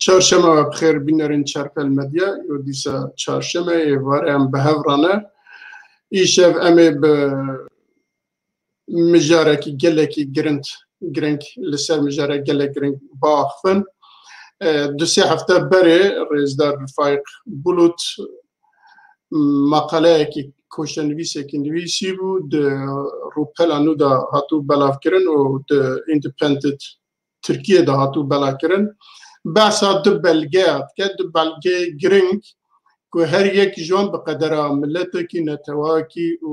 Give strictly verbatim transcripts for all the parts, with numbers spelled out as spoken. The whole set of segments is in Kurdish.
Çarşema we bi xêr bînerên Çarpel Medya. Yo dîsa çarşeme êvarê em bi hev re ne. Îşev em ê bi mijarekî gelekî girind, giring, li ser mijarek gelek giring biaxivin. E, du sê hefte berê rêzdar Faîq Bulut maqaleyekî, koşenivîsekî nivîsî bû, di rûpela nû de hatû belavkirin û di Independent Tirkiye de hatû belakirin. Behsa du belgeya dike, du belgeyê giring ku her yek ji wan bi qedera miletekî, netewakî û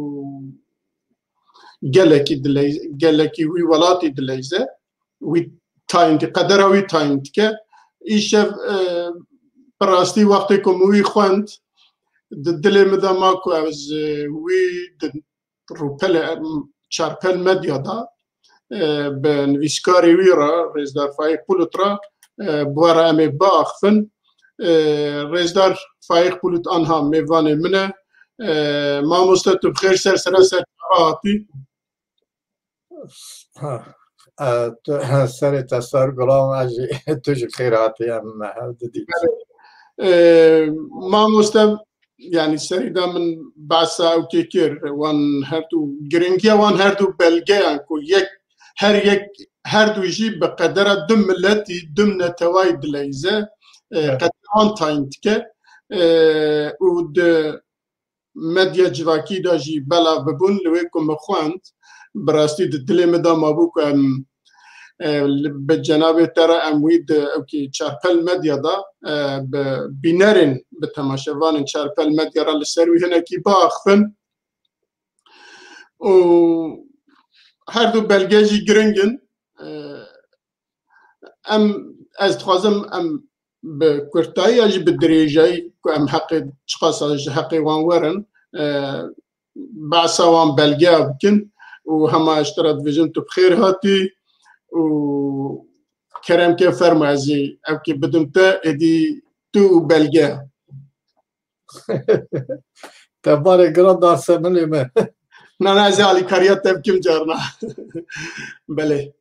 gelekî dileyz-, gelekî wî welatî dileyze, wî tayîn dike, qedera wî tayîn dike. Îşev, e, bi rastî wextê ku min wî xwend, di dilê min de ma ku ez, e, wî di rûpelê, em, Çarpel Medya de, e, bi nivîskarê wî re, rêzdar Faîq Bulut re, e, bi we re em ê biaxivin. E, rêzdar Faîq Bulut anha mêvanê min e. E, mamoste, tu bi xêr ser sera ser çava hatî. Ha, e, tu, serê te ser gulam, ez jî tu jî xêr hatî, em hev didî. E, mamoste, yanî serî de min behsa ew kê kir, wan her du, giringiya wan her du belgeyan ku yek, her yek, her du jî bi qedera du miletî, du netewayî dileyze, e, Evet. qedera wan tayîn dike, e, û di medya civakî de jî belav bibûn, li wê ku min xwend, bi rastî di dilê min de mabû ku em, e, li, bi cenabê te re em wî di ewkî Çarpel Medya de, e, bi bînerên, bi temaşevanên Çarpel Medya re li ser wî hinekî biaxivin. Û her du belge jî giring in. E, em, ez dixwazim em bi kurtayî ya jî bi dirêjayî ku em heqê, çiqasa ji heqê wan werin, e, behsa wan belgeya bikin û hema ji te re dibêjim tu bi xêr hatî û kerem ke fermo ez ê ew kê bidim te, êdî tu û belge. Te barê giran da ser milê me. Na, na, ez ê alîkariya te bikim carna. Belê.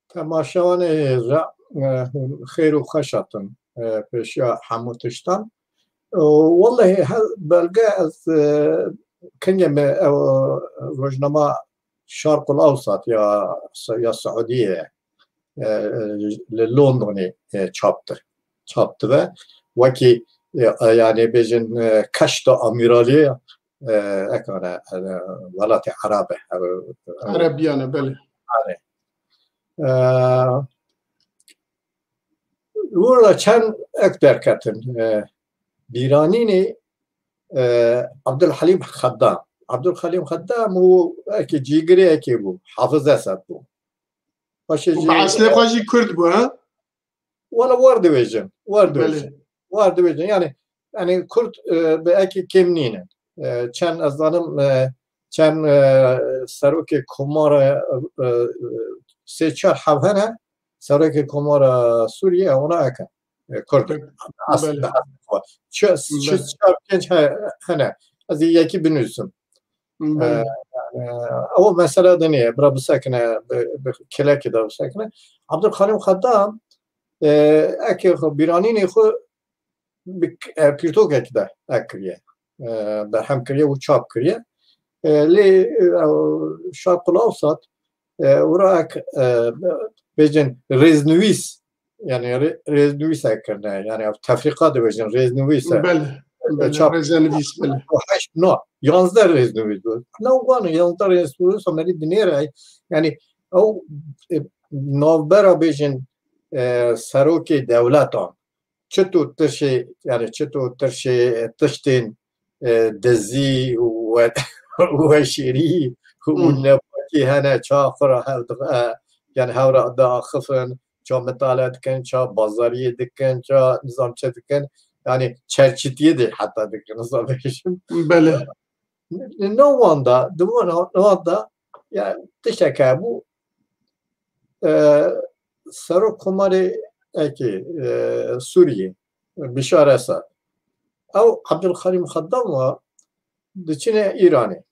Temaşevanê hêja, e, xêr û xweş hatin, e, pêşiya hemû tiştan. Û wellehî he-, belge ez, e, kengê me, e, rojnama Şarqul Awsat ya, ya Siûdiyê, e, li Londonê, e, çap di-, çap dibe. Wekî, e, yanî bêjin, e, keşta amîraliyê, e, ekane, e, welatê Ereb e. E, Erebiyan e, belê. Erê. E, Wira çend ek derketin. E, bîranînê, e, Abdulhelîm Xeddam. Abdulhelîm Xeddam û ekê cîgirê ekê bû. Hafiz Esed bû. Paşê Û jî, bi eslê xwe jî Kurd bû, ha? Wala war dibêjin, war Belê. dibêjin. War dibêjin. Yani, yani Kurd, e, bi ekê kêm nîne. E, çend ez zanim, e, çend, e, serokê komara, e, e, sê çar hev hene, serokê komara Sûriyê, ona eke. E, Kurd. Peki. As-, Belê. as-, çi, çi Belê. çar pênc he-, hene. Ez ê yekî binûsim. Belê. E, e, ew mesele de niye. Bira bisekine, bi, bi kilekê de bisekine. Abdulkarim Xeddam, e, ekê xwe, bîranînê xwe bi k-, e, pirtûkekî de ek kiriye. E, berhem kiriye û çap kiriye. E, lê, e, Şarqul Awsat, e, wira ek, e, bêjin rêznivîs, yani rê-, rêznivîs ek kirine, yani ev tefrîqa dibêjin rêznivîs e. Belê, E, belê, çap rêzenivîs, belê. Heşt, no, yanzdeh rêznivîs bû. Ne wan yanzdeh rêznivîs merî dinêre, yani ew, e, navbera bêjin, e, serokê dewletan. Çito tirşê, yani çito tirşê, e, tiştên, e, dizî û we-, weşêrî û Hmm. nepakî hene, ça xwe re hev di-, e, yani hev re diaxifin, ça mitale dikin, ça bazariyê dikin, ça nizam çi dikin, yani çerçitiyê de heta dikin, nizam bêjim. Belê. Ne wan da, di wan, wan da, ya tiştek hebû, e, Serok Komarê ekê, e, Sûriyê, Bişar Esad. Ew Abdulkarim Xeddam wa diçine Îranê.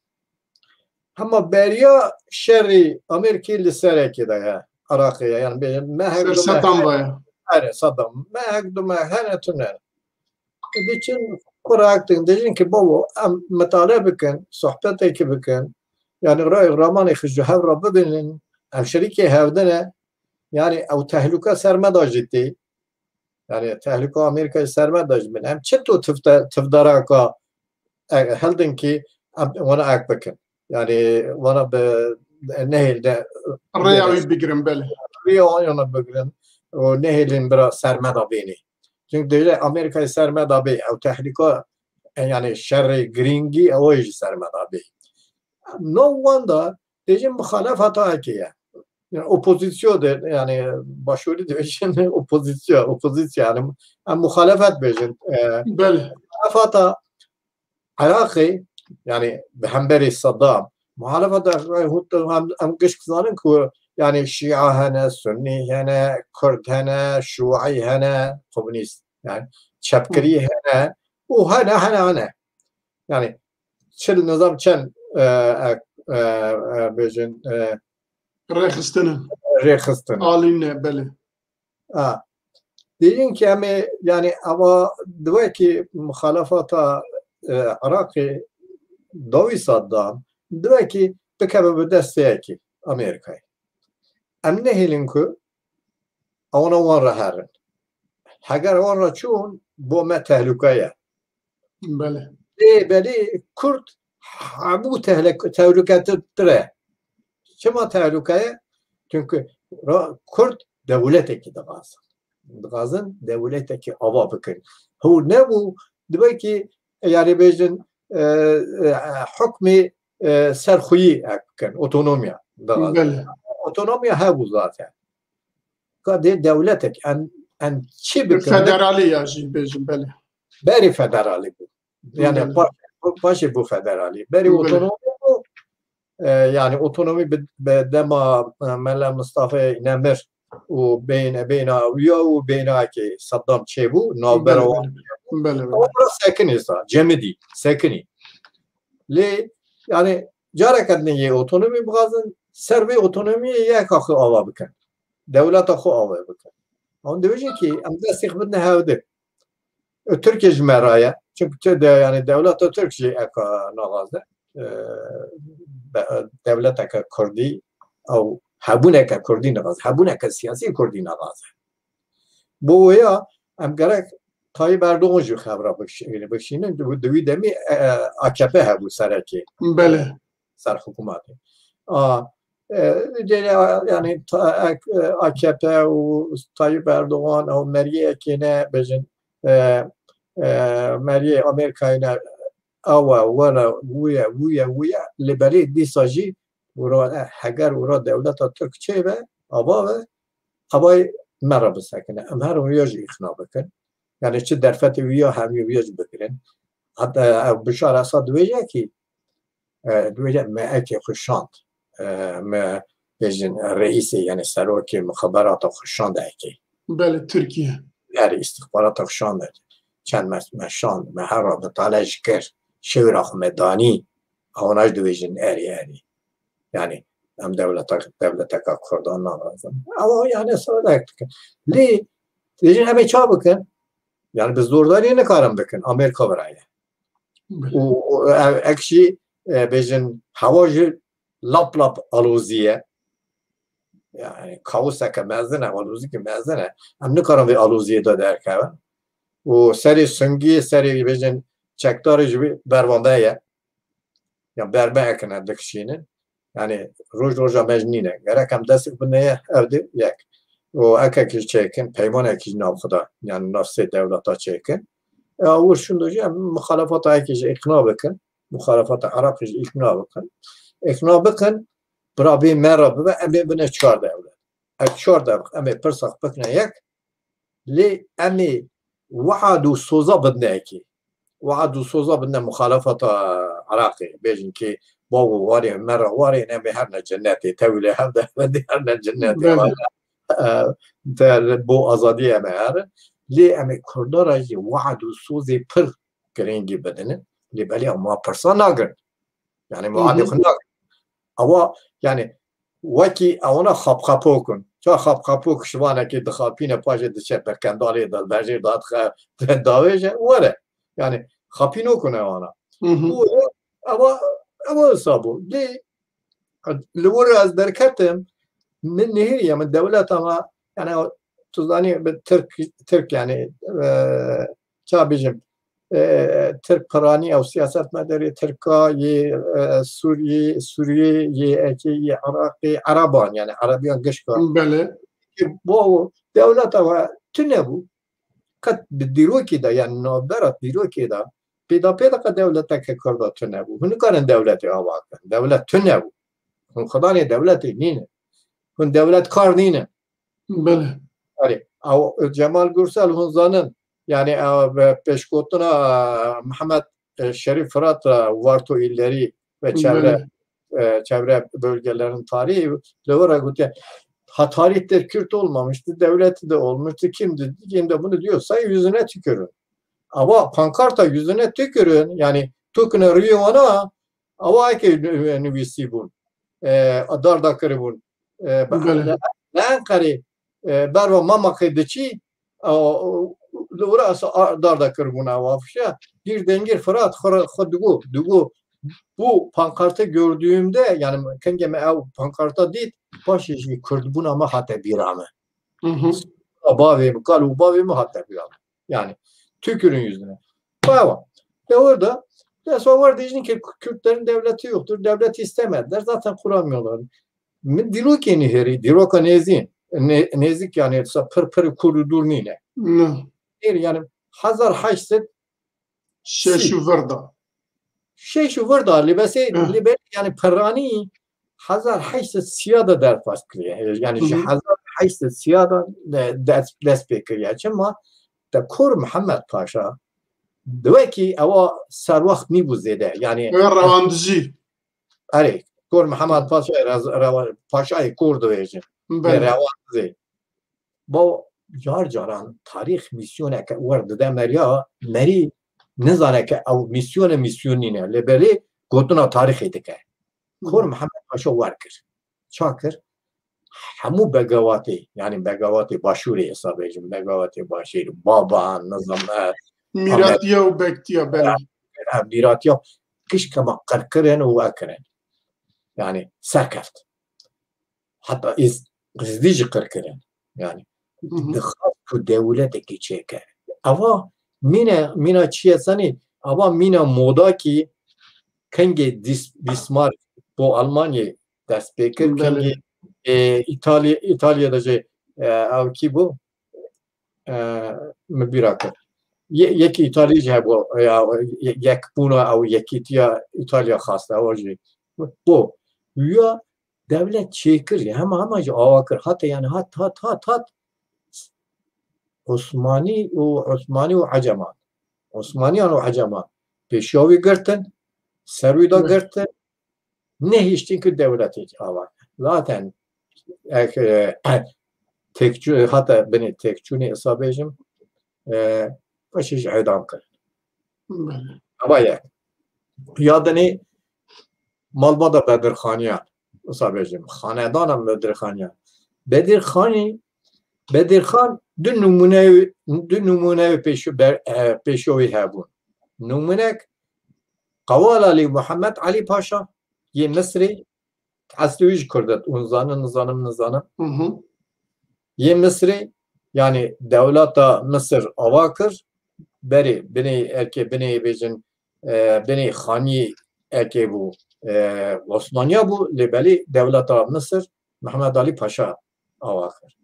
Hema beriya şerî Amerîkê li serekê de ye, Iraqê ye. Yani bê-, me her Ser du me Seddam her, vaye. Here, Saddam. Me hek du me here tune. Diçin, kura hek din, dijin ki babo, em mitale bikin, sohbetekî bikin. Yani rayê ramanê xwe ji hev re bibînin, em şirîkê hevdine. Yani ew tehlûka ser me de jî tê. Yani tehlûka Amerîkayê ser me de jî bin. Em çi tu tifte-, tifdaraka, e, hildin ki em wana ek bikin. Yani wana bi nehêl de rêya wî bigirin, belê. Rêya wana bigirin. Û nehêlin bira ser me de bênê. Çünkü dêje Amerîkayê ser me de bê. Ew tehlûka, e, yani şerê girîngî ew jî ser me de bê. No wanda dêje muxalefata eke ye. Yani opozîsyon de, yani başûrî dibêjin opozîsyon, opozîsyon yani em muxalefet bêjin. E, belê. Muxalefata Iraqê, yani bi hemberî Saddam, muhalefeta Iraqê hûn em, em gişk zanin ku yani Şia hene, Sunnî hene, Kurd hene, Şuî hene, komünîst, yani çepkirî hene û hene, hene, hene. Yani çil nizam çend, e, e, e, e, bêjin, e, rêxistine. Rêxistin. Alîne, belê. Ha. Diyên ki em ê, yani ava diwekî muxalefata, e, Iraqê dawî Saddam, diwekî bikeve bi desteyekî Amerîkayê. Em nehêlin ku ewana wan re herin. Heger wan re çûn, bo me tehlûke ye. Belê. Lê belê Kurd hemû tehlek-, tehlûketir e. Çima tehlûke ye? Çünkü ra-, Kurd dewletekî dixwazin. Dixwazin dewletekî ava bikin. Hû nebû, dibe ki, yani bêjin, e, e, hukmê, e, serxweyî ek bikin, otonomiya dixwazin. Belê. Otonomiya hebû zaten. Ka dê dewletek, em, em çi bikin? Federalî ya jî bêjin, belê. Berî federalî bû. Yani belê. Pa-, paşê bû federalî. Berî belê. Otonomî bû. E, yani otonomî bi, bi dema, e, Mela Mistafê Nemir û beyne, beyna wiya û beyna ki Saddam çêbû, navbera wan. Belê, belê. Belê, belê. Ama biraz sekinî sa, cemidî, sekinî. Lê, yani, careke din yê otonomî bixwazin, ser vê otonomiyê yeka xwe ava bikin. Dewleta xwe ava bikin. Hûn dibêjin ki em destê xwe bidin hevdî. Tirkiye ji me re ye. Çünkü tu de, yani dewleta Tirk jî eka naxwaze. E, be-, dewleteke Kurdî, ew hebûneke Kurdî naxwaze. Hebûneke siyasî Kurdî naxwaze. Bo wêya em gerek Tayyip Erdogan jî xevra bikş-, bikşînin. Di, di wî demî, e, e, A K P hebû serekê. Belê. Ser hikûmetê. A, e, yani ta-, ek-, e, A K P û Tayyip Erdogan ew meriyê ekê ne bêjin, e, e, meriyê Amerîkayê ne, ew e, were, wû ye, wû ye, wû ye. Lê belê dîsa jî wira, e, heger wira dewleta Tirk çê be, ava be, avayê me re bisekine. Em her wiya jî îqna bikin. Yani çi derfetê wiya hemî wiya jî bigirin. Heta ev Bişar Esad dibêje ki, e, dibêje me ekê xwe şand. E, me bêjin reîsê, yani serokê mixaberata xwe şand ekê. Belê, Tirkiye. Erê, îstixbarata xwe şand ekê. Çend me, me şand, me her ra mitale jî kir. Şewra xwe me danî. Ewana jî dibêjin erê, erê. Yani em dewleta, dewleteka Kurdan narazin. Ama yani sadek dikin. Lê dibêjin em ê ça bikin? Yani bi zordarî nikarin bikin. Amerîka viraye. Belê. Û, û ev ek jî, e, bêjin hewa jî lap lap alozî ye. Yani kaoseke mezin e, alozîkî mezin e. Em nikarin vê aloziyê de derkevin. Û serê singî, serê bêjin çekdarê jî wî bervande ye. Ya berbe ekine dikişînin. Yani roj roja me jî nîne. Gerek em destê bine ye, ev de yek. Û ekekî çêkin, peymanekî nav xwe da, yani nav sê dewleta çêkin. Ya wir şûn de jî em muxalefata ekî jî îqna bikin. Muxalefata Iraqê jî îqna bikin. Îqna bikin, bira bê me re bibe, em ê bine çar dewlet. Ev çar dewlet, em ê pirsa xwe bikine yek, lê em ê wead û soza bidine ekê. Wead û soza bidine muxalefata Iraqê. Bêjin ki, bavo warê me re warê, em ê herne cennetê. Tewilê hev de, hev de herne cennetê. Belê. E, de, bo azadiyê em ê herin. Lê em ê Kurda re jî wead û sozê pir girîngî bidinin. Lê belê em wan pirsa nagrin. Yani Hı hı. muadê xwe nagrin. Ewa, yani wekî ewana xapxapo kin. Ka xap xapok şivanekê dixapîne, paşê diçe berkendalê de, berjê dadixe, davêje, were. Yani xapînok hûn e wana. Hı hı. Û ewa, ewa wisa bû. Lê li wir ez derketim, min nihêriye, min dewleta me, yani tu zanî, bi Tirk, Tirk yani, e, ça bijim, e, Tirk piranî ew siyasetmedarê Tirka yê, e, Sûriyê, Sûriyê, yê Ekê, yê Iraqê, Ereban, yani Erebiyan gişka. Belê. Bo dewleta we tune bû. Qet bi dîrokê de, yani navbera dîrokê de, pêda pêda qet dewleteke Kurda tune bû. Hûn nikarin dewletê ava bikin. Dewlet tune bû. Hûn xudanê dewletê nîne. Hûn dewletkar nîne. Belê. Erê, ew Cemal Gürsel hûn zanin. Yani, ew, e, pêşgotina, e, Mehmet, e, Şerîf Firat, e, Varto İleri ve çevre, Belê. e, çevre bölgelerin tarihi, li wir re gotiye, ha tarihte Kürt olmamıştı, devleti de olmuştu, kimdi? Yine de bunu diyor, say yüzüne tükürün. Ama pankarta yüzüne tükürün, yani tukne rüyü ona, ewa eke nivîsî bûn. E, darda kiribûn. E, Belê. Li, li Enqerê, e, berva Mamaqê diçî, e, li wir re darda kiribûn ew afişe. Gir dengir Firat, xwe re, xwe digo, digo, bu pankartı gördüğümde, yani kengê me ew pankarta dît, paşê jî Kurdbûna me hate bîra me. Hı hı. Bavê min, kal û bavê min hate bîra me. Yani tükürün yüzüne. Baba, ya orada, ya sonra var diyeceksin ki Kürtlerin devleti yoktur, devlet istemediler, zaten kuramıyorlar. Min dîrokê nihêrî, dîroka nêzî, ne-, nêzik yani, sa pir pir kûr û dûr nîne. Ne. Nêr yani hezar heşt sed Şeş û vir de. Şeş û vir de, lê besê, Hı. lê be-, yani piranî hezar heşt sed sîya de derpas kiriye. Yani ji Hı hı. hezar heşt sed sîya de, de dest, dest pê kiriye. Çima? Te Kor Mihemed Paşa, di wekî ewa serwext nîbû zêde. Yani Wê rewandijî. Erê, Kor Mihemed Paşa, rez-, rewa-, Paşayê Kor dibêjin. Belê. Rewandizê. Bo car caran tarîx mîsyoneke wer dide meriya, merî nizane ke ew mîsyon e, mîsyon nîne. Lê belê gotina tarîxê dike. Kor Mihemed Paşa wer kir. Ça kir? Hemû begawatê, yani begawatê Başûrê, êsa bêjim, begawatê Başûrê, Baban, nizam, e, Mîratiya û Bektiya, belê. e, Mîratiya, kişkema qir kirin û we kirin. Yani serkeft. Heta êz-, êzdî jî qir kirin. Yani Hı hı. dixwest ku dewletekî çêke. Eva mîna, mîna çi ye senî? Eva mîna moda kî kengê Dis-, Bismarck bo Almanyayê dest pê kir, Belê. kengê, e, Îtalya, Îtalya de jî, e, ew kî bû? E, min bîra kir. Ye-, yekî Îtalî jî hebû, ya, ye-, yekbûna ew yekîtiya Îtalya xwest, ew jî. Bo, ya dewlet çêkir, hema, hema jî awa kir. Hate yani hat, hat, hat, hat. Osmanî û, Osmanî û Eceman. Osmaniyan û Eceman. Pêşiya wî girtin, ser wî da Hı. girtin. Nehiştin ku dewletê ava. Zaten ek, e, têkçû-, hata binê têkçûnê, êsa bêjim, e, paşê jî edam kirin. Belê. Ava yek. Ya dinê malbata Bedirxaniyan, êsa bêjim, xanedana Bedirxaniyan. Bedirxanî, Bedirxan du nimûneyê, du nimûneyê pêşo-, ber-, e, pêşo wî hebûn. Nimûnek Qewal Alî Muhammed Alî Paşa yê Misrê, eslê wî ji Kurd e, hûn zanin, nizanim, nizanim. Hı hı. Yê Misrê, yani dewleta Misir ava kir, berê binê erkê, binê bêjin, e, binê xaniyê erkê bû, e, Osmaniya bû, lê belê dewleta Misir Mehmed Alî Paşa ava kir.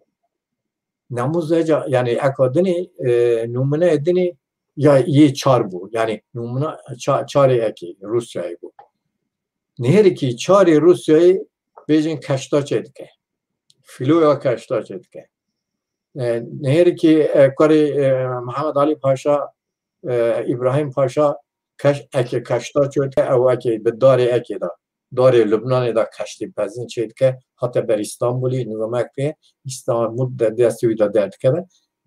Namûzê ca, yani eka dinê, e, nimûneyê dinê ya yê çar bû. Yani nimûna ça-, çarê ekê Rûsyayê bû. Nêrîkî çarê Rûsyayê bêjin keşta çêdike. Fîloya keşta çêdike. E, nêrîkî, e, kurê, e, Mihemed Alî Paşa, e, Îbrahîm Paşa keş-, ekê keşta çêdike, ew ekê bi darê ekê de, darê Lubnanê de keştî pezin çêdike, hate ber Îstanbulî, nizamek pê Îstanbul de destê wî de derdikeve.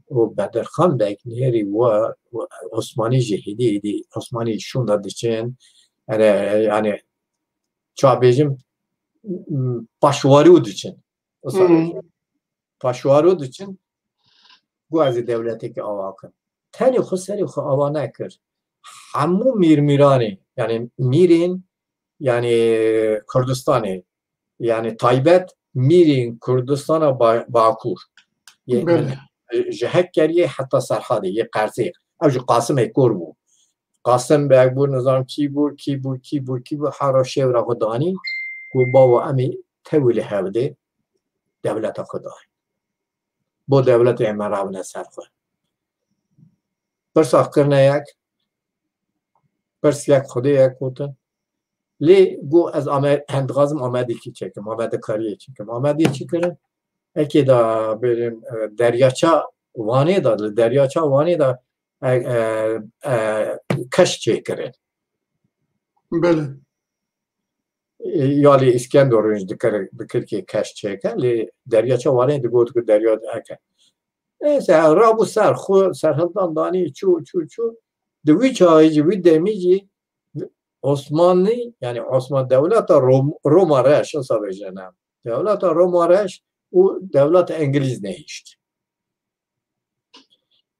Û Bedirxan Beg nêrî we, we Osmanî jî hêdî hêdî Osmanî şûnda diçin. Yani, yani ça bêjim, m-, paşwarî û diçin. Wisa Hmm. bêjim. paşwaro diçin, got ez ê dewletekî ava kim. Tenê xwe serê xwe ava nekir. Hemû mîrmîranê, yani mîrên, yani Kurdistanê, yani taybet mîrên Kurdistana Ba-, Bakur. Yê Belê. Ji Hekkeriyê heta Serhadê, yê Qersê. Ew ji Qasimê kor bû. Qasim Beg bû, nizam kî bû, kî bû, kî bû, kî bû, hera şêwra xwe danî, ku bawo em ê tewî li hevdê dewleta xwe dayî. Bo dewletê em rabine ser xwe. Pirsa kirine yek, pirs yek xwedê yek gotin. Lê got ez ame-, em dixwazim amedekî çêkim, amedekariyê çêkim. Amedê çi kirin? Ekê da bêrim, e, deryaça Wanê da, li deryaça Wanê da, e, e, e, keş çêkirin. Belê. E, ya lê Îskendorûn jî dikir, dikir ki keş çêke, lê deryaça Wanê digot ku derya eke. Neyse, rabû ser xwe, serhildan danî, çû, çû, çû. Di wî çaxê jî, wî demî jî Osmanlî, yani Osman dewleta Rom-, Roma Reş, wisa bêjene. Dewleta Roma Reş û dewleta Îngilîz nehişt.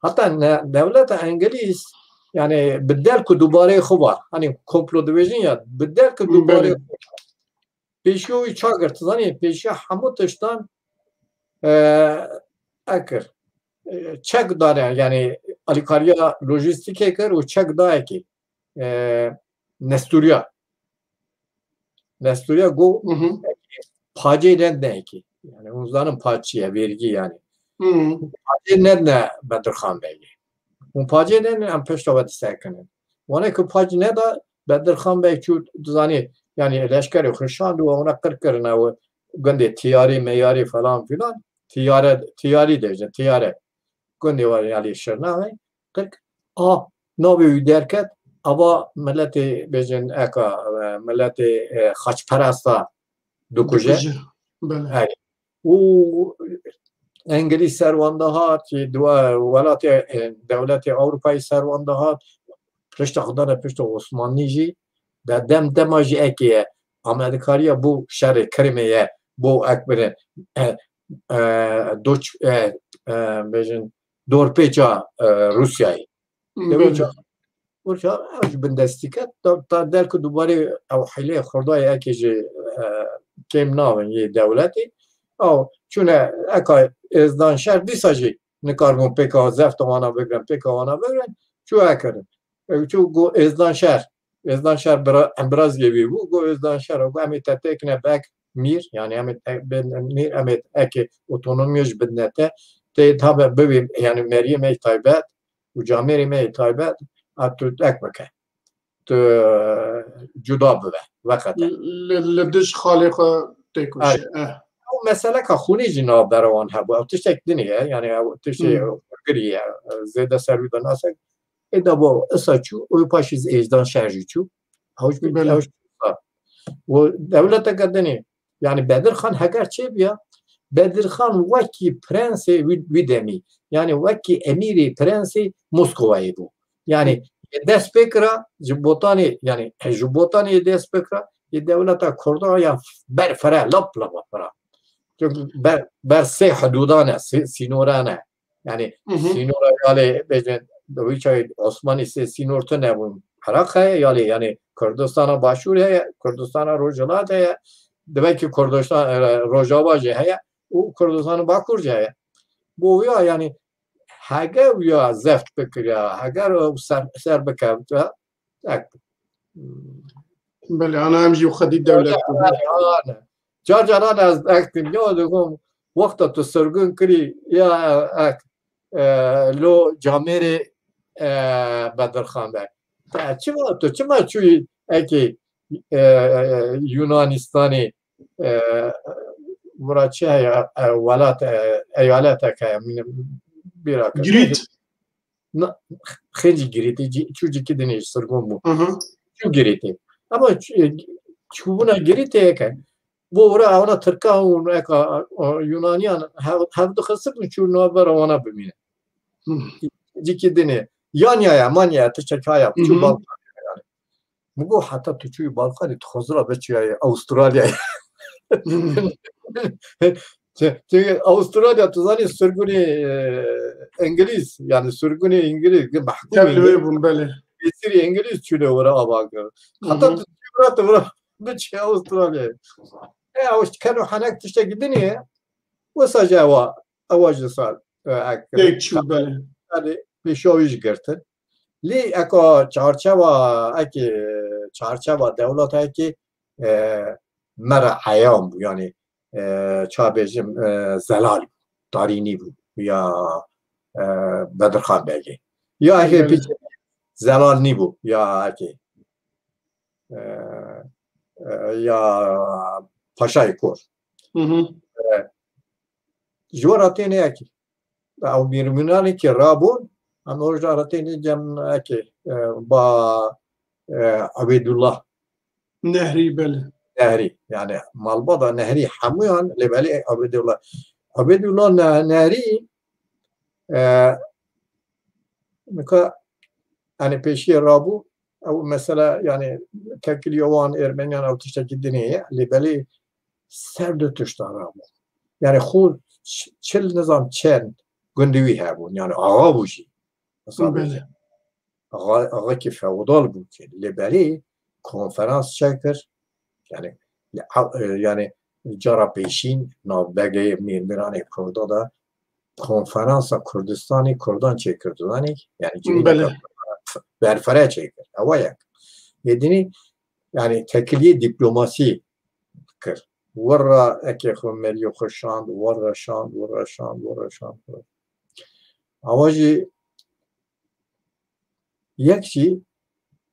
Heta ne, dewleta Îngilîz, yani bi derk û dubarê xwe var. Hani komplo dibêjin ya, bi derk û dubarê Belê. xwe var. Pêşiya wî ça girt, zanî, pêşiya hemû tiştan, e, ekir. E, çek dane, yani alîkariya lojîstîkê kir û çek dayekê. E, nestûriya. Nestûriya got, Hı hı. pacê nedine ekê. Yani hûn zanin paç çi ye, vergî yani. Hı hı. Pacê nedine Bedirxan Begê. Hûn pacê nedine, em pişta we disekinin. Wane ku pac neda, Bedirxan Beg çû, dizanî, yani leşkerê xwe şand û ona qir kirine û gundê Tiyarî, Meyarî falan filan. Tiyare, Tiyarî dêjin, Tiyare. Gundê we yani Şirnexê, qirk, a, navê wî derket, ava miletê bêjin eka, e, miletê, e, xaçperesta dikuje. Dikuje. Belê. Erê. Û Îngilîz ser wan de hat, welatê, e, dewletê Ewropayê ser wan de hat. Pişta xwe dane pişta Osmanlî jî, de dem dema jî ekê ye. Amadekariya bo şerê Kirimê ye, bo ek birin, e, e, doç, e, e, bêjin, dorpêça, e, Rûsyayê. Belê. Dewiça, Rûsya ew ji bindestî ket, ta, ta derku dubarê ew hîleyê xurdayê ekê ji, e, kêm nabin yê dewletê. Ew çûne eka êzdan şer dîsa jî nikaribûn pêka zefta wana bigrin, pêka wana bigrin, çû ekirin. Ew çû got êzdan şer. Êzdan şer bira-, embirazgê wî bû, got êzdan şer, got em ê te têkine bek mîr, yani em ê te-, bên mîr, em ê ekê otonomiya ji bidne te, tê tabe bibî, yani meriyê me yê taybet û camêrê me yê taybet, a tu ek bike. Tu cuda bibe, veqete. Li, li dij xalê xwe têkoşe. Ay. Eh. Ew meseleka xûnê jî navbera wan hebû. Ew tiştek din e, yani ew tiştê Hmm. hurgirî ye. Zêde ser wî de nasek. Ê de bo isa çû, û paşî êjdan şer jî çû. Ew jî, Belê. ew jî, û dewleteke din e. Yani Bedirxan heger çêbiya, Bedirxan wekî prensê wî, wî demî, yani wekî emîrê prensê Moskovayê bû. Yani yê dest pê kira, ji Botanê, yani ji Botanê yê dest pê kira, yê dewleta Kurda ya ber fere, lap lapa fere. Çünkü ber, ber sê hudûdan e, sê sînoran e. Yani Hı hı. sînora yalê bêjin, di wî çaxê Osmanî sê sînor tune bûn. Iraq heye, yalê, yani Kurdistana Başûr heye, Kurdistana Rojhilat heye, demek ki Kurdistan, e, Rojava jî heye û Kurdistana Bakur jî heye. Bo wîya, yani hege wîya zeft bikiriya, heger ew ser, ser bikevta, ek. Belê, ana em jî xwedî dewlet bûn. Car caran ez ek dinya dikim, wexta tu sirgûn kirî, ya ek, e, lo camêrê, e, Bedirxan Beg. Te çima, tu çima çûyî ekê, e, Yunanistanê, e, bira çi heye, e, welat, e, eyaletek heye, min bîra kir. Girît. Na, xêncî Girîtê, cî-, çû cîkî dinê ji sirgûn bû. Hı hı. Çû Girîtê. Ama ç-, e, çûbûna Girîtê yek e. Bo wira ewna Tirka û eka, e, Yunaniyan hev, hev dixistin û çû navbera wana bimîne. Hı. Cîkî dinê. Yanya ya, manya ya, tiştek haya, Hı çû hı. Balkan yani. Min got, heta tu çûyî Balkanê, tu xwezira biçûyayê Avustralyayê. Çi- Çünkü Avustralya, tu zanî, sirgûnê, e, Îngilîz, yani sirgûnê Îngilîz, ki mehkûm Tev li wê Îngilîz, bûn, belê. Tesîrî Îngilîz çûne were ava kir. Hı Heta hı. tu çû bira, tu bira biçe Avustralya. E, ew keno henek tiştekî dinê, wisa jî ewa, ewa ji sar, e, ek, Pêk çû, belê. Yani pêşiya wî jî girtin. Lê eka çarçewa, ekê çarçewa dewleta ekê, e, me re eyan bû. Yani, e, ça bêjim, e, Zelal bû, Darînî bû ya, e, Bedirxan Begê. Ya ekê Belê. pîç Zelal nîbû ya ekê, e, e, ya Paşayê Kor. Hı hı. E, ji we re têne ekê. Ew mîrmînanê ki rabûn, em rojda re têne cem ekê, e, ba, e, Ebêdullah Nehrî, belê. Nehrî. Yani malbata Nehrî hemûyan lê belê Ebêdullah. Ebêdullah Ne-, Nehrî, e, nika, yani pêşiyê rabû, ew mesela, yani tekiliya wan Ermeniyan ew tiştekî dinê ye, lê belê ser du tişta rabû. Yani xwe ç-, çil nizam çend gundî wî hebûn, yani axa bû jî. Mesela Belê. bêje. Axa, axakî feodal bû ki, lê belê konferans çekir. Yani, li a-, e, yani cara pêşîn navbegê Mîrmîranê Kurda de konferansa Kurdistanê Kurdan çêkir, tu zanî? Yani civîneke Belê. berfere çêkir. Ewa yek. Yê dinî, yani tekiliyê diplomasî kir. Werra ekê xwe meriyê xwe şand, werra şand, werra şand, werra şand. Awa jî yek jî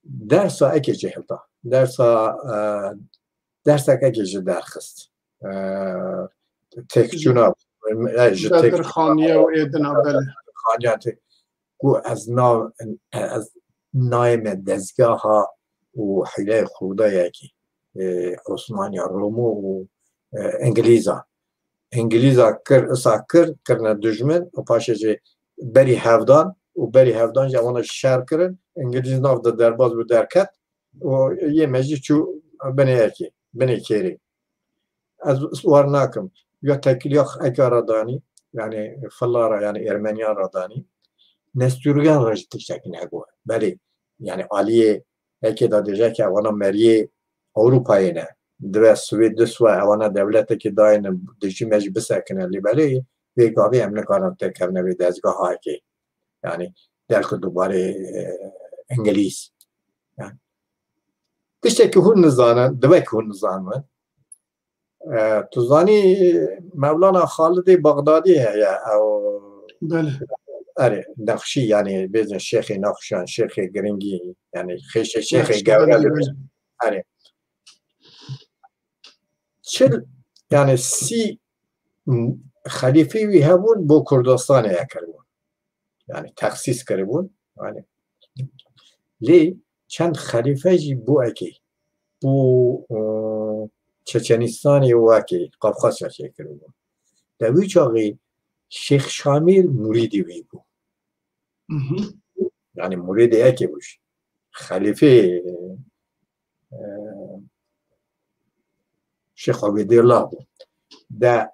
dersa ekê jî hilda. Dersa, e, dersek ekê jî derxist. E, têkçûna, e, ji têk- Bedirxaniye û êdina, belê. Xaniya tê-, ku ez nav, ez nayême dezgeha û hîleyê Xwedayekî, e, Osmaniya, Romo û, e, Îngilîza. Îngilîza kir, isa kir, kirine dijmin û paşê jî berî hevdan û berî hevdan jî ewana şer kirin. Îngilîz nav de derbas bû, derket û yê me jî çû binê yekê, binê kêrê. Ez war nakim. Ya tekiliya eka ra danî, yani filara, yani Ermeniyan ra danî. Nestûriyan ra jî tiştekî negot. Belê, yani aliyê eke da dêje ke ewana meriyê Ewropayê ne. Dibe Swêd, Diswa, ewana dewletekî dayene dijî me jî bisekine. Lê belê vê gavê em nikarin têkevine vê dezgeha eke. Yani derk û dubarê, e, Îngilîz. Yani. Tiştekî hûn nizanin, dibe ki hûn nizanin. E, tu zanî Mevlana Xalidê Bexdadî heye, ew Belê. Erê, Nexşî, yani bêjin Şêxê Nexşan, Şêxê Giringî, yani xêşê Şêxê Nexşî, Gewre belê, dibêjin. belê. Erê. Çil, yani sî xelîfê wî hebûn bo Kurdistanê ye kiribûn. Yani texsîs kiribûn. Yani lê çend xelîfe jî bo ekê, bo, e, Çeçenistanê û ekê Qafqasya çêkiribûn. De wî çaxê Şêx Şamîl murîdî wî bû. Mhm. Yani murîdê ekê bû jî. Xelîfê, e, Şêx Ubêdullah bû. De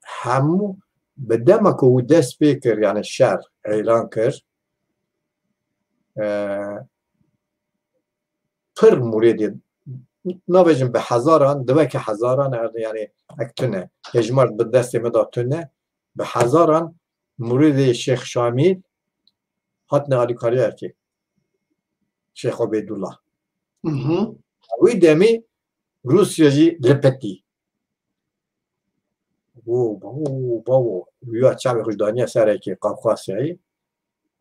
hemû bi dema ku wî dest pê kir, yani şer îlan kir, e, pir murîdê, nabêjin bi hezaran, diveke hezaran, yani ek tune, hejmar bi destê me de tune, bi hezaran murîdê Şêx Şamîl hatine alîkariya ki Şêx Ubêdullah. Mhm. Wî demî Rûsya jî lipetî. Wo, bawo, bawo. Wî ya çavê xwe ji daniye serekê Qafqasyayê.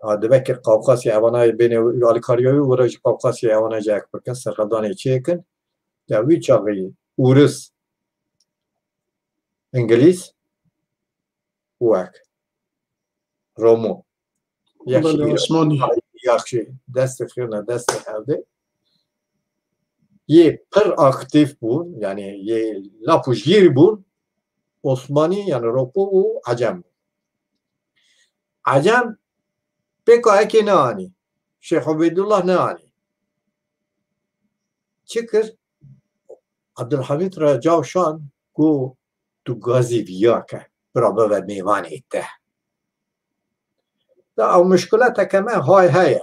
A, diveke Qafqasya evana bêne alîkariya wî, were ji Qafqasya evana jî ek bikin, serhildanê çêkin. Ya wî çaxê Ûris, Îngilîz û ek Romo. Belê, Osmanî. Yaxşî, destê xêr ne, destê hevdê. Yê pir aktîf bûn, yani yê lap û jîr bûn, Osmanî, yani Ropo û Ecem. Ecem pêka ekê neanî. Şêx Ubêdullah neanî. Çi kir? Abdulhamîd re caw şan ku gazî viya ke bira bibe mêvanê te. Da ew muşkileteke me hay heye.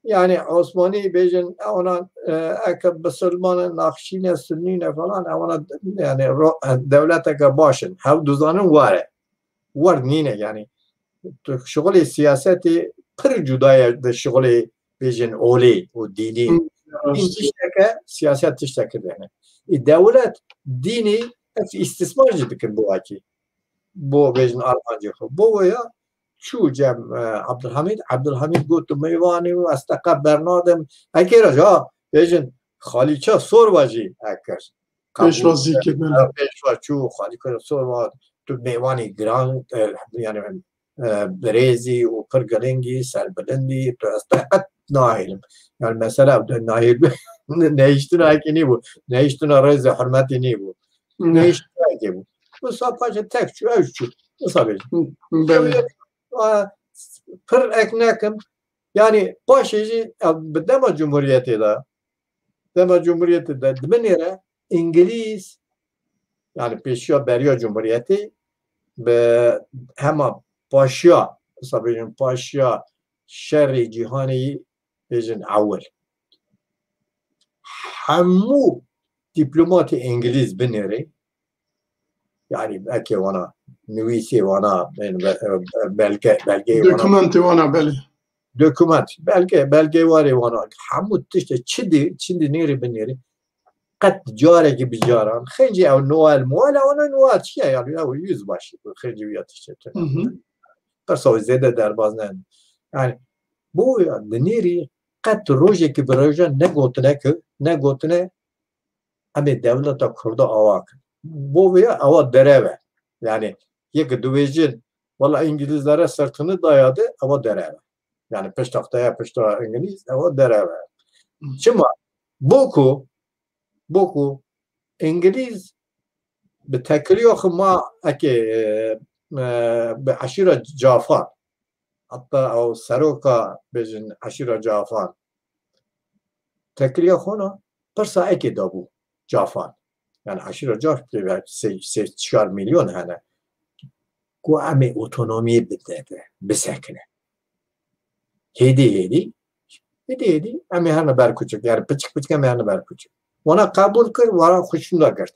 Yani Osmanî bêjin, ona, e, eke bisilman in, naxçî ne, sunnî ne falan, ona yani ro-, e, dewleteke baş in. Hev dizanin were. Wer nîne yani. Tu şixulê siyasetê pir cuda ye di şixulê bêjin olê û dînî. Hı, Dîn rast. tişteke, siyaset tişteke dene. Ê dewlet dînî ev îstismar jî dikin bo wekî. Bo bêjin armancê xwe. Bo wê ya çû cem, e, Abdulhamid. Abdulhamid got, "Tu mêvanî û ez te qet bernadim." Ekê re ja bêjin Xalîça Sorva jî ekir. Pêşwazî kir, belê. Ha, pêşwa çû, Xalîça Sorva, tu mêvanî giran, e, yani, e, birêzî û pir girîngî, serbilindî, tu ez te qet nahêlim. Yani mesela tu nahêl, nehiştina ekî nîbû. Nehiştina rêzê hurmetî nîbû. Ne. Nehiştina ekî bû. Wisa paşê tek çû, ew çû. Wisa bêjin. Hı, belê. Ew, a, pir ek nekim. Yani paşê jî, e, bi dema Cumhuriyetê de, dema Cumhuriyetê de di binê re Îngilîz, yani pêşiya beriya Cumhuriyetê, bi hema paşiya, wisa bêjin paşiya şerê cîhanê bêjin ewil. Hemû dîplomatê Îngilîz binêrê, yani eke wana, nivîsê wana, yani be-, belge, belgeyê wana. Dokumentê wana, belê. Dokument, belge, belgewarê wana, hemû tiştê çi di, çi di nêrê binêrê. Qet carekî bi caran. Xêncî ew Noel, Moel, ew ne Noel çi ye? Yani ew yüzbaşı, xêncî wî ya tiştê tu. Hı hı. Qirsa wî zêde derbaz ne. Yani bo ya di nêrî qet rojekî bi roja negotine ki, negotine em ê dewleta Kurda awa kin. Bo vê ya ewa derev e. Yani yek dibêjin, "Wala Îngilîzlere sırtını dayadı", ewa derev e. Yani pişta xwe ya pişta Îngilîz, ewa derev e. Çima? Bo ku, bo ku Îngilîz bi tekiliya xwe ma eke, e, e, bi eşîra Cafan, hatta ew seroka bêjin eşîra Cafan, tekiliya xwe na pirsa eke dabû Cafan. Yani eşîra Caf sê, sê çar milyon hene. Ku em ê otonomiyê bide, bisekine. Hêdî hêdî, hêdî hêdî em ê herne ber kuçik. Yani piçik piçik em ê herne ber kuçik. Wana qebûl kir, wana xwe şûnda girt.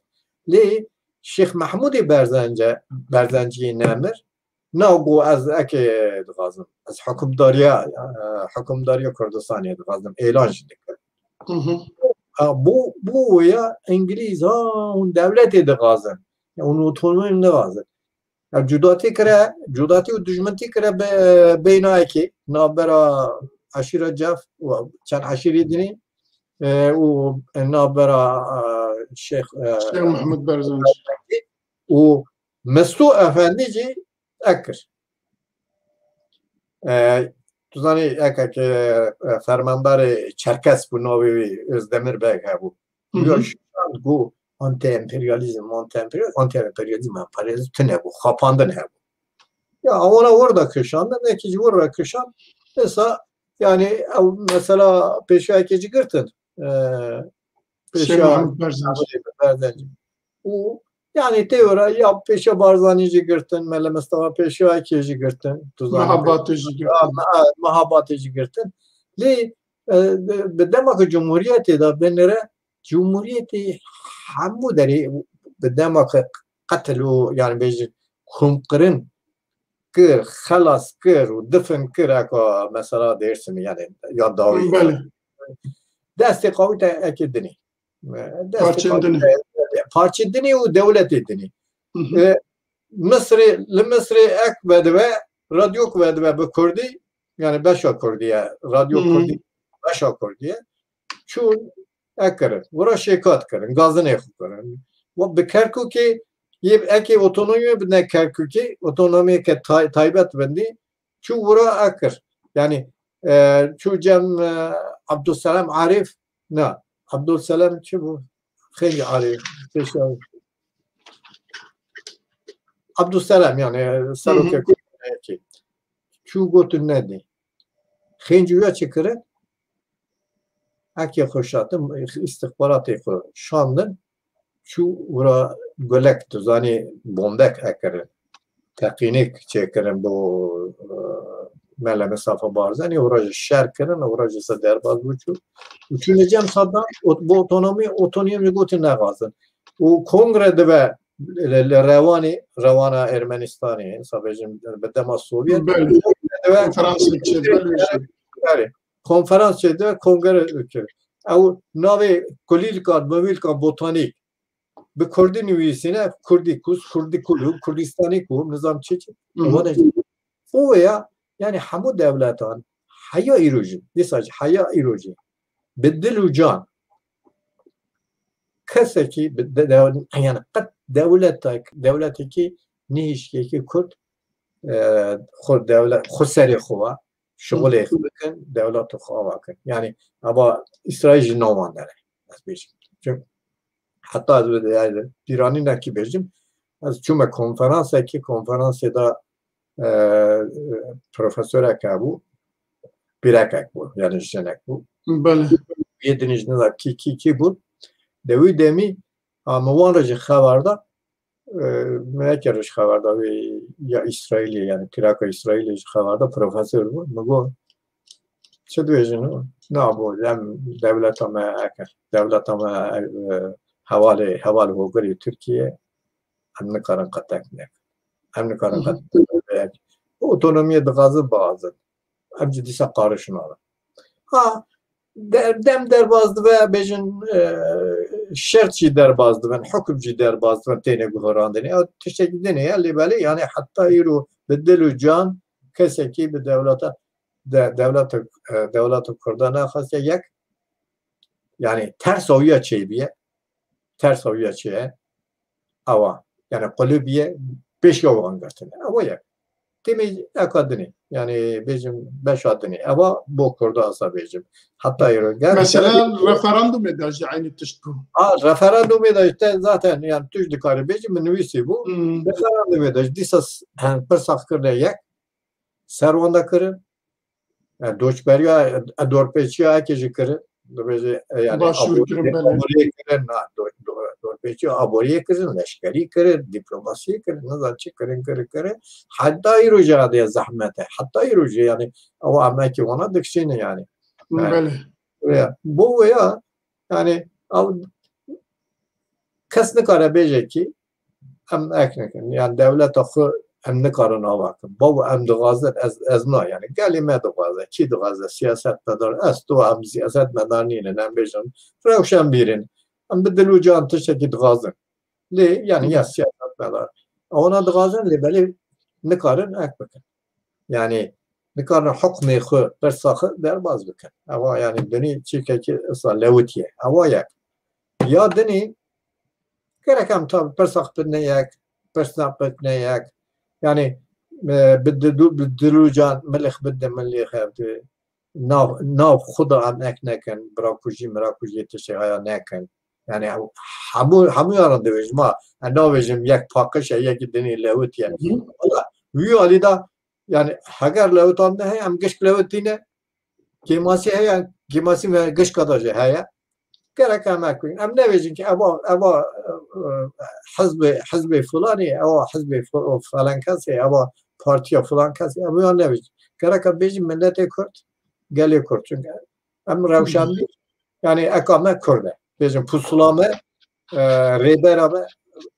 Lê Şêx Mehmûdê Berzence, Berzenciyê nemir, na got ez eke dixwazim. Ez hukimdariya, e, hukimdariya Kurdistanê dixwazim. Êlan jî dikir. Hı hı. Ha, bu, bu ya Îngilîz ha, hûn dewletê dixwazin. Ya, hûn otonomî dixwazin. Ya, cudatî kire, cudatî û dijmentî kire be-, beyna yekê, navbera eşîra Cef û çend eşîrê dinê, e, û navbera, e, Şêx, e, Şêx Mehmûd Berzanc. Û Mesto Efendî jî ekir. E, tu zanî, eke ke, e, fermandarê Çerkes bû, navê wî Özdemir Beg hebû. Hı hı. Ya şand got, "Anti-emperyalizm, anti-emperyalizm, anti-emperyalizm, emperyalizm tune bû, xapandin hebû." Ya, wana orada kişandin, eke ji orada kişand, esa, yani, ew mesela pêşayekê jî girtin. E, Şêx pêşa Mehmûd Berzanc. Berzenc. Û, yani, tê ora ya pêşa Barzanî jî girtin, Mele Mistefa Pêşayekê jî girtin, tu zanî. Mehabatê jî girtin. Ha, me-, ha, Mehabatê jî girtin. Lê, e, bi, bi dema ku Cumhuriyetê de binire, Cumhuriyetê hemû derê bi dema ku qetil û, yani, bêjin, komkirin kir, xelas kir û difin kir, eka mesela Dêrsimî, yani, ya dawî. Belê. Destê qawî te eke dinê. Destê Parçên qawî dinê. Te, parçê dinê û dewletê dinê. Hı hı. E, Misrê, li Misrê ek vedibe, radyok vedibe bi Kurdî, yani beşa Kurdî ye, radyo Hı hı. Kurdî, beşa Kurdî ye. Çûn, ekirin. Wira şêkat kirin, gazinê xwe kirin. Wa bi Kerkûkê, yê ekê otonomiyê bidine Kerkûkê, otonomiyeke tay-, taybet bindî, çû wira ekir. Yani, e, çû cem, e, Abdulselam Arif, na, Abdulselam çi bû? Xêlî Arif, pêşa Abdulselam, yani, Hı hı. serokê Kurdî. Çû gotin nedî. Xêncî wî ya çi kirin? Ekê xwe şatin, îstixbaratê xwe şandin. çû wira gulek, tu zanî, bombek ekirin. Teqînik çêkirin bo, e, Mele Misafa Barzanî, wira ji şer kirin, wira ji ser derbaz bû çû. Û çûne cem Saddam, ot-, bo otonomî, otonomî gotin nexwazin. Û kongre dibe li, li Rewanî, Rewana Ermenistanê, sa bêjim, bi dema Sovyet, Belê. Kongre dibe, Konferans çêdibe, belê. Belê. Konferans çêdibe, kongre dikir. Ew navê kulîlkan, mewîlkan botanîk bi kurdî nivîsîne, kurdî kus, kurdî kulu, kurdîstanî ku, nizam çi çi. Hı hı. Wana jî. O ya, yani hemû dewletan, heya îro jî, dîsa jî, heya îro jî, bi dil û can, kesekî, bi de-, de-, yani qet dewletek, dewletekî nihişkekî kurd, e, xwe dewlet, xwe serê xwe wa, şixulê xwe bikin, dewleta xwe ava kin. Yani, ava Îsraîl jî nav wan de ne, ez bêjim. Çim-, heta ez bi, yani, pîranînekî bêjim, ez çûme konferansekî, konferansê de, e, profesorek hebû, pîrekek bû, yani jinek bû. Belê. Yê dinî ji nizam kî, kî, kî bû. De wî demî, a, min wan re jî xeber da, e, min nekir ji xeber da wê ya Îsraîlê, yani pîraka Îsraîlê ji xeber da, profesor bû. Min got, çi dibêjin? Na, bû, em dewleta me eke, dewleta me, e, hevalê, heval hogirê Tirkiye, em nikarin qetek nekin. Em nikarin Hı hı. qetek nekin. Otonomiyê dixwazin, bixwazin. Em jî dîsa qarişin nabin. Ha, de-, dem derbas dibe, bêjin, e, şert jî derbas dibin, hukum jî derbas dibin, têne guherandinê. Ew tiştekî din e, lê belê, yani heta îro bi dil û can kesekî bi dewleta, de-, dewleta, e, dewleta Kurda nexwastiye yek, yani tersa wî ya çêbiye, tersa wî ya çêye, ewa, yani qulûbiye pêşiya wan girtine. Ewa yek. Têmê eka dinê, yani bêjim beşa dinê. Ewa bo Kurda asa bêjim. Heta îro ger Mesela referandumê de jî eynî tişt bû. Ha, referandumê de işte zaten yani tu jî dikarî bêjî, min nivîsî bû. Hmm. Referandumê de jî dîsa s-, yani pirsa kirine yek, ser wan de kirin. Yani, doçberiya, e, dorpêçiya eke jî kirin. Dibêje, e, yani, Başvuru abor-, kirin, belê. Aboriyê kirin, na, do-, do-, dorpêçiya aboriyê kirin, leşkerî kirin, diplomasiyê kirin, nizam çi kirin, kirin, kirin. Heta îro jî adê zehmet e. Heta îro jî, yani, ew emekî wana dikişîne, yani. Yani, Belê. Ya, bo wê ya, yani, ew kes nikare bêje ki, em ek nekin. Yani dewleta xwe em nikarin ava kin. Bavo em dixwazin, ez, ez na, yani gelê me dixwaze, kî dixwaze, siyasetmedar, ez, tu, em siyasetmedar nînin, em bêjin, rewşenbîr in. Em bi dil û can tiştekî dixwazin. Lê, yani ya siyasetmedar. Ewana dixwazin, lê belê nikarin ek bikin. Yani nikarin hukmê xwe, pirsa xwe derbas bikin. Ewa yani dinî çîkekî esa lewitiye. Ewa yek. Ya dinî gerek em tabi pirsa xwe bidine yek, pirsna bidine yek. Yani, e, bi didu-, bi dil û can milê xwe bidine milê xwe, nav, nav xwe de em ek nekin, birakujî, mirakujî tiştê haya nekin. Yani hemû, hemû yaran dibêjim, ma, em nabêjim yek paqij e, yekî dinî lewitiye. Hı hı. Wala, wî alî de, yani heger lewitandin heye, em gişk lewitîne, kêmasî heye, kêmasî me gişka da jî heye. Gerek em ek bikin. Em nebêjin ki eva, eva, e, e, hizbê, hizbê filanî, eva hizbê fi-, filan kesê, eva partiya filan kesê. Em ya nebêjin. Gerek em bêjin miletê Kurd, gelê Kurd. Çünkü em rewşenbîr, yani eka me Kurd e. Bêjin pusula me, e, rêbera me,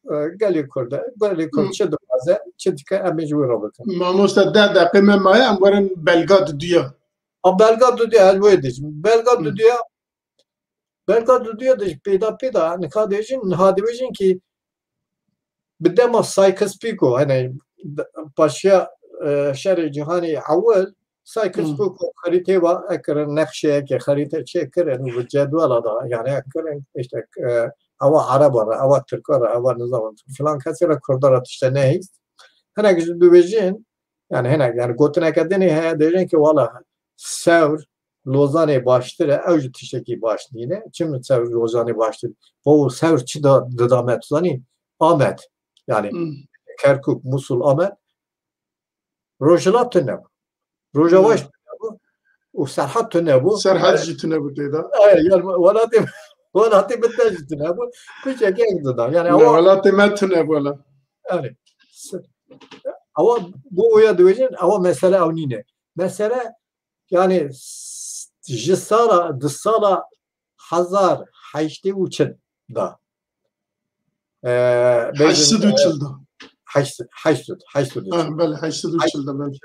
e, gelê Kurd e. Gelê Kurd Hı. çi dixwaze, çi dike, em ê ji wî re bikin. Mamoste, deh deqê me maye, em werin belga duduya. A belga duduya, ez wê dibêjim. Belga Hı. duduya, belga duduya de jî pêda pêda, nika dibêjin, niha dibêjin ki bi dema Sykes-Picot, hani, paşiya, e, şerê cîhanê ewil, Sykes-Picot Hmm. xerîtê ve ekirin, nexşeyekê xerîte çêkirin û bi cedwela da, yani ekirin, işte, e, ewa Ereba re, ewa Tirka re, ewa nizam filan kesê re, Kurda re tişte nehîst. Hinek ji dibêjin, yani hinek, yani gotineke dinê heye, dibêjin ki wala Sewr, Lozanê baştir e, ew jî tiştekî baş nîne. Çi min Sewr, Lozanê baştir? Bo Sewr çi da dida me, tu zanî? Amed. Yani Hmm. Kerkûk, Musul, Amed. Rojhilat tune bû. Rojava Hmm. jî tune bû. Û Serhat tune bû. Serhat jî tune bû tê de. E, yani welatê Welatê min te jî tune bû. Piçek yek dida. Yani Ne, ewa, welatê me tune bû la. yani, s- ewa bu oya dibêjin, ewa mesele ew nîne. Mesele, yani, s- ji sala, di sala hezar heştê û çil da. Ee, bêjin, Heşt sed û çil da. heşt, heşt, heşt, heşt, Ha, belê, heşt sed û çil da, belê.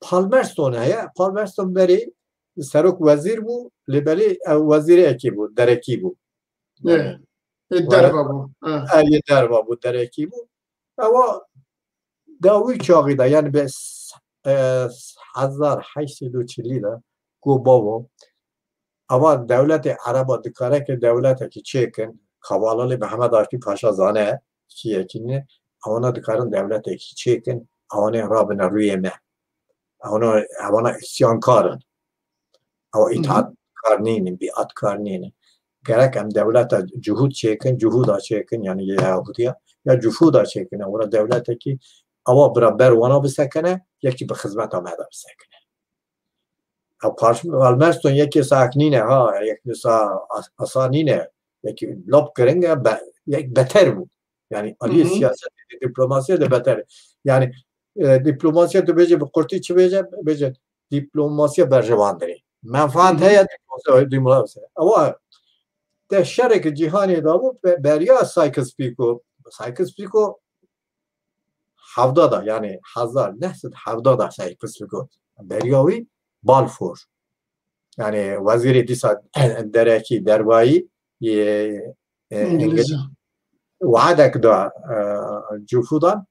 Palmerston heye. Palmerston berê serok wezîr bû, lê belê ew wezîrê ekî bû, derekî bû. Ê, ê, derva bû. Ha. Ev yê derva bû, derekî bû. Ewa dawî çaxî de, yani be s- e, hezar heşt sed û çilî de ku bavo, ewa dewletê Ereba dikare ke dewletekî çêkin, Kavalali Mehmed Akîf Paşa zane, kî yekî ne, ewana dikarin dewletekî çêkin, ewanê rabine rûyê me. Ewana, ewana îsyankar in. Ew îtaatkar nînin, bîatkar nînin. Gerek em dewleta cuhûd çêkin, cuhûda çêkin, yani ya Yahudiya, ya cuhûda çêkin, wira dewletekî ewa bira ber wana bisekine, yekî bi xizmeta me de bisekine. Ew Palmerston yekê sa ek nîne, ha, yek sa as- asa nîne, yekî lop kiringe, be, yek beter bû. Yani aliyê siyasetê, diplomasiyê de beter. Yani e, diplomasiya tu bêje bi qurtî çi bêje? Bêje diplomasiya berjevandirê. Menfaat heye diplomasiya, diplomasiya. Ewa te şereke cîhanê de bû, be- beriya Sykes-Picot. Sykes-Picot hevda da, yani hezar neh sed hevda da Sykes-Picot. Beriya wî Balfour. Yani wezîrê dîsa derekî dervayî yê, e, İngilizce. Wa'dek da e, cuhûdan,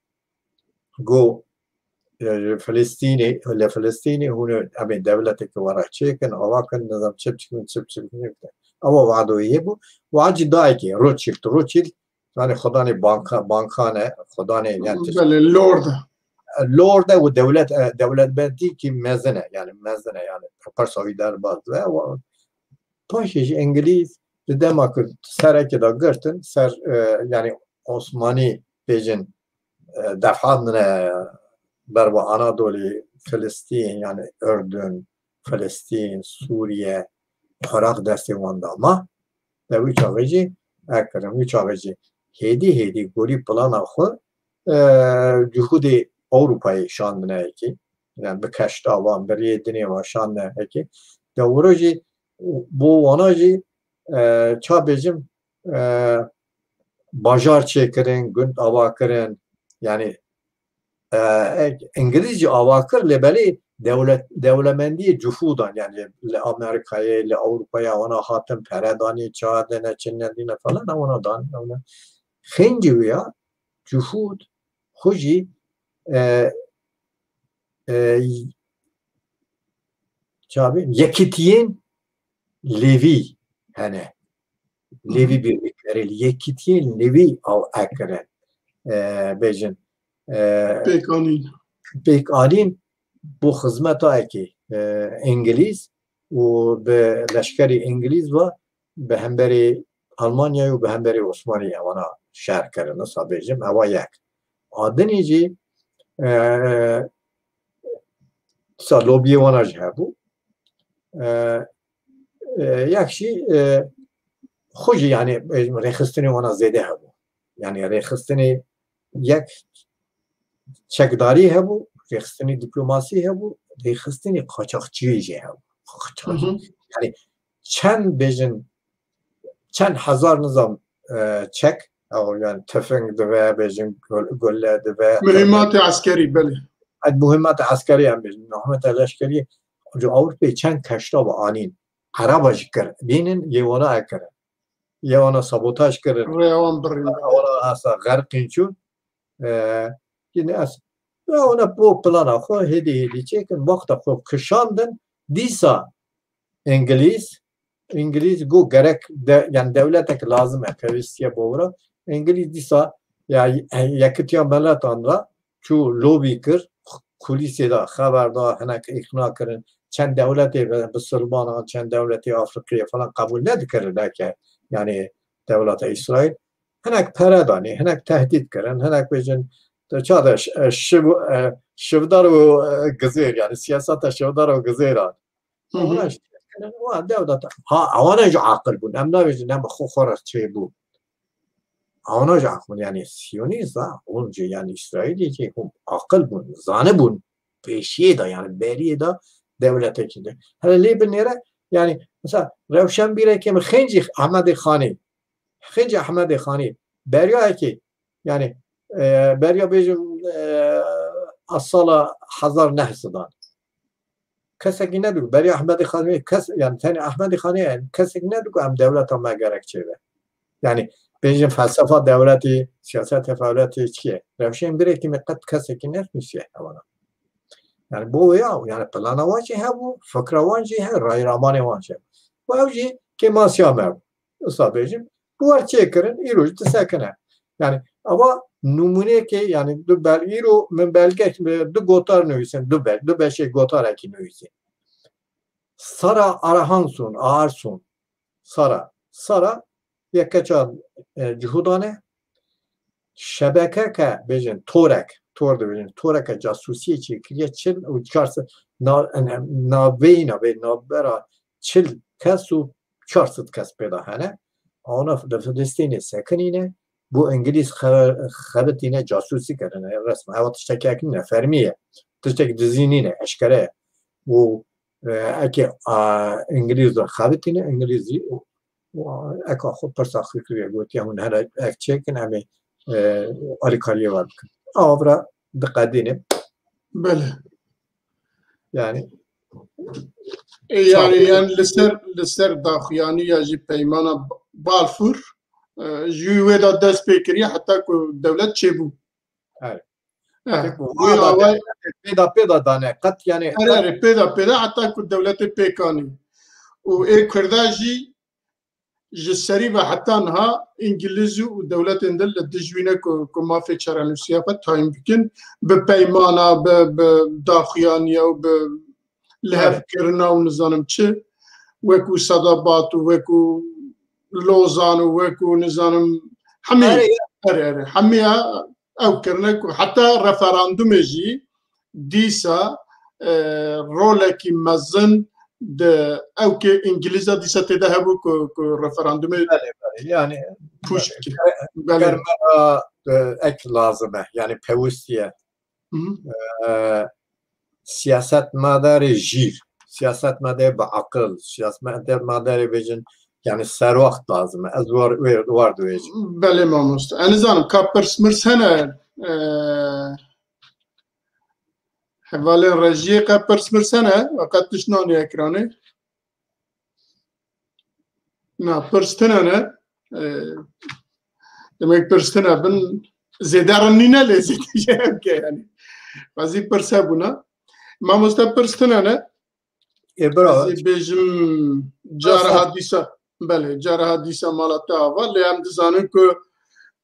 got, e, Filistînê, li Filistînê hûn ê em ê dewletekî we re çêkin, ava kin, nizam çi biçin, çi biçin, çi biçin. Ewa wa'do yê bû. Wa cî dayekê, Rothschild, Rothschild, yani xudanê banka, bankan e, xudanê, yani tişt- Belê, lord. Lord e û dewlet, e, dewletmendî ki mezin e, yani mezin e, yani persa wî derbas ve. Paşê jî Îngilîz di dema ku serekê de girtin, ser, e, yani Osmanî bêjin, e, defandine ber bi Anadolî, Filistîn, yani Ürdün, Filistîn, Sûriye, Iraq destê wan da ma. De wî çaxê jî ekirin, wî çaxê jî hêdî hêdî gorî plana xwe, e, cihûdê Ewropayê şandine yekî. Yani bi keşta wan, bi riyê dinê wan şandine yekî. De wiro jî bo wana jî, e, ça bêjim, e, bajar çêkirin, gund ava kirin. Yani, e, e, Îngilîz jî ava kir, lê belê dewlet, dewlemendiyê cihûdan, yani li Amerîkayê, li Ewropayê wana hatin pere danî, çawa dene, çi nedîne falan, wana danî, wana. Xêncî wî ya, cihûd, xwe jî, e, e, çavê, yekitiyên Lêvî hene. Lêvî birlikleri, yekitiyên Lêvî ew ekirin. E, bêjin, e, Pêk anîn. Pêk anîn bo xizmeta ekê, e, Îngilîz û bi leşkerî Îngilîz ve bi hemberî Almanyayê û bi hemberî Osmaniyê wana şer kirin, wisa bêjim, ewa yek. A dinê jî, e, dîsa lobiyê wana jî hebû. E, e, yek jî, e, xwe jî, yani, e, rêxistinê wana zêde hebû. Yani rêxistinê yek çekdarî hebû, rêxistinê diplomasî hebû, rêxistinê qaçaxçiyê jî hebû. Qaçax-, Hı hı. Yani çend bêjin, çend hezar nizam, e, çek, ew yani tefeng dibe, bêjin gol-, golle dibe. Mühimmatê eskerî, belê. Ed muhimmatê eskerî em bêjin, muhimmatê leşkerî, ji Ewropê çend keşta bi anîn. Ereba jî kir. Bînin yê wana ekirin. Yê wana sabotaj kirin. Rêya wan birîn. Wana asa xerqîn çûn. E, yine ez, ya wana bo plana xwe hêdî hêdî çêkin, wexta xwe kişandin, dîsa Îngilîz, Îngilîz got gerek de, yani dewletek lazim e, pêwîstiye bo wira. Îngilîz dîsa ya Yekitiya Meletan re çû lobî kir, kulîsê de xeber da, hinek îqna kirin. Çend dewletê bi-, bisilmanan, çend dewletê Afrikiyê falan qebûl nedikirin, neke, yani dewleta Îsraîl. Hinek pere danî, hinek tehdît kirin, hinek bêjin, tu ça de ş-, e, şiv-, e, şivdar û, e, gizêr, yani siyaseta şivdar û gizêran. Hı hı. Ona şikayet kirin, wa dewleta. Ha, ewana jî aqil bûn. Em nabêjin, em xwe xwe re çêbûn. Ewana jî aqil bûn. Yani Siyonîst da, hûn jî, yani Îsraîlî jî hûn aqil bûn, zanibûn. Pêşiyê de, yani beriyê de dewletekî de. Hele lê binêre, yani mesela rewşenbîrekê min Xêncî Ehmedê Xanî. Xêncî Ehmedê Xanî. Beriya yekê, yani, e, beriya bêjim, e, a sala hezar neh sedan. Kesekî nedigo, beriya Ehmedê Xanî, kes, yani tenê Ehmedê Xanî, yani kesekî nedigo em dewleta me gerek çêbe. Yani bêjin felsefa dewletê, siyaseta dewletê çi ye? Rewşenbîrekî min qet kesekî nenivîsiye hewana. Yani bo wê ya, yani plana wan jî hebû, fikra wan jî he, rayramanê wan jî hebû. Û ew jî kêmasiya me bû. Wisa bêjim, bi wer çêkirin, îro jî disekine. Yani ava nûmûneyekê, yani du bel-, îro min belgek, du gotar nivîsin, du be-, du beşê gotarekî nivîsî. Sara Arahanson, Aarson, Sara. Sara yek keça, e, Cihûdan e. Şebekeke bêjin, torek, tor dibêjin, toreke casûsiyê çêkiriye, çil û çar sed na-, navbeyîna vê navbera çil kes û çar sed kes pê de hene. Ana li Filistînê sekinîne, bo Îngilîz xe-, xebitîne, casûsî kirine, resmen. Ewa tiştekî nîne, fermî ye. Tiştekî dizî nîne, eşkere ye. Û, e, eke, a, Îngilîz de xebitîne, Îngilîzî û, û eka xwe pirsa xwe kiriye, gotiye hûn here ev çêkin, em ê, e, alîkariyê we bikin. Awa vira diqedîne. Belê. Yani, E, yani, çaxê yani li ser, li ser daxuyaniya jî peymana Balfour, e, ji wê de dest pê kiriye heta ku dewlet çêbû. Evet. Eh, Tek bu wê vada away- pêda pêda dane. Qet yani Erê, qet erê, pêda pêda heta ku dewletê pêkanî. Û ê Kurda jî ji serî ve heta niha Îngilîz û dewletên din li dij wî ne ku, ku mafê çarenûsiya xwe tayîn bikin, bi peymana, bi, bi daxuyaniya û bi Evet. lihevkirina û nizanim çi, wekû Sedabat û wekû Lozan û wekû nizanim hemî, Erê, erê, erê, hemî ya ew kirine ku heta referandumê jî dîsa, e, rolekî mezin di ewkê Îngilîza dîsa tê de hebû ku, ku referandumê Belê, belê. Yani pûç bike. Belê. Germera, e, ek lazim e. Yani pewist ye. Hı hı. E, siyasetmedarê jîr, siyasetmedarê bi aqil, siyasetmedarê bêjin, yani serwaxt lazim e. Ez war, war, war dibêjim. Belê mamoste. Ez nizanim ka pirs mirs hene, e, Hevalên rejiyê qe pirs mirs hene, we qe tişt nanî ekranê. Na, pirs tune ne. E, demek pirs tune bin zêde rin nîne lê zêde jê hevke yani. Bazî pirs hebûna. Mamoste pirs tune ne. Ê bira. Ez ê bêjim cara Nasıl? hadîsa, belê, cara hadîsa mala te ava, lê em dizanin ku,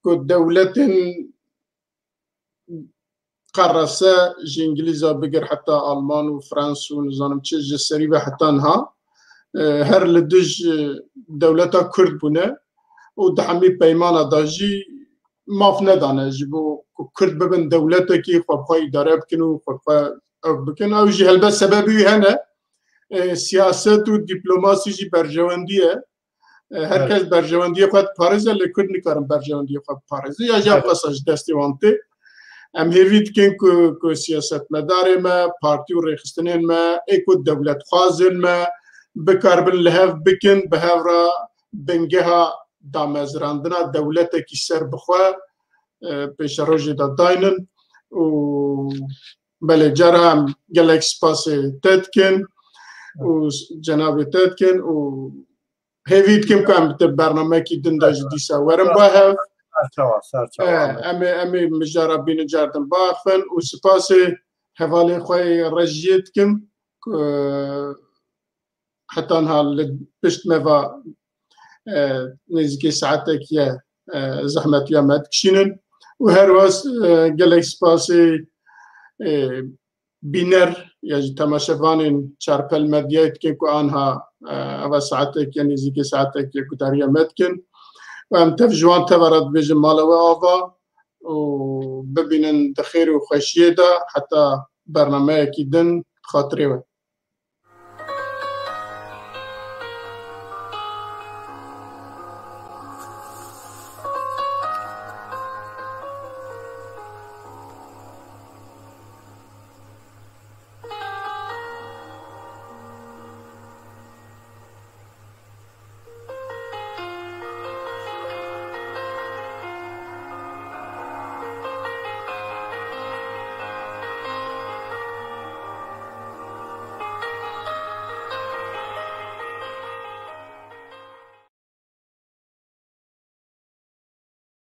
ku dewletên qerese ji Îngilîza bigir heta Alman û Frans û nizanim çi ji serî ve heta niha, e, her li dij, e, dewleta Kurd bûne û di hemî peymana de jî maf nedane ji bo ku Kurd bibin dewletekî xwe bi xwe îdare bikin û xwe bi xwe ew bikin. Ew jî helbet sebebî wî hene. E, siyaset û dîplomasî jî berjewendî ye. E, her Evet. kes berjewendiyê xwe diparêze, lê Kurd nikarin berjewendiyê xwe biparêze. Ya jî ev Evet. qasa ji destê wan tê. Em hêvî dikin ku, ku siyasetmedarê me, partî û rêxistinên me, ê ku dewletxwazên me, bikaribin li hev bikin, bi hev re bingeha damezrandina dewletekî serbixwe, e, pêşerojê de daynin û belê cara em gelek spasê te dikin û cenabê te dikin û hêvî dikim ku em bi te bernamekî din de ji dîsa werin ba hev. Ser çawa, ser çawa. Eh, em ê, em ê mijara bînin car din biaxivin û spasê hevalê xwe yê rejiyê dikim ku heta niha li pişt me va, eh, nêzîkî saetekî ye, eh, zehmetiya me dikişînin û her wes, eh, gelek spasê, eh, bîner ya jî temaşevanên Çarpel Medyayê dikin ku anha, e, eva saetek ya nêzîkî saetek ya gudariya me dikin. Û em tev ji wan teva re dibêjin mala we ava û bibînin di xêr û xweşiyê de heta bernameyekî din xatirê we.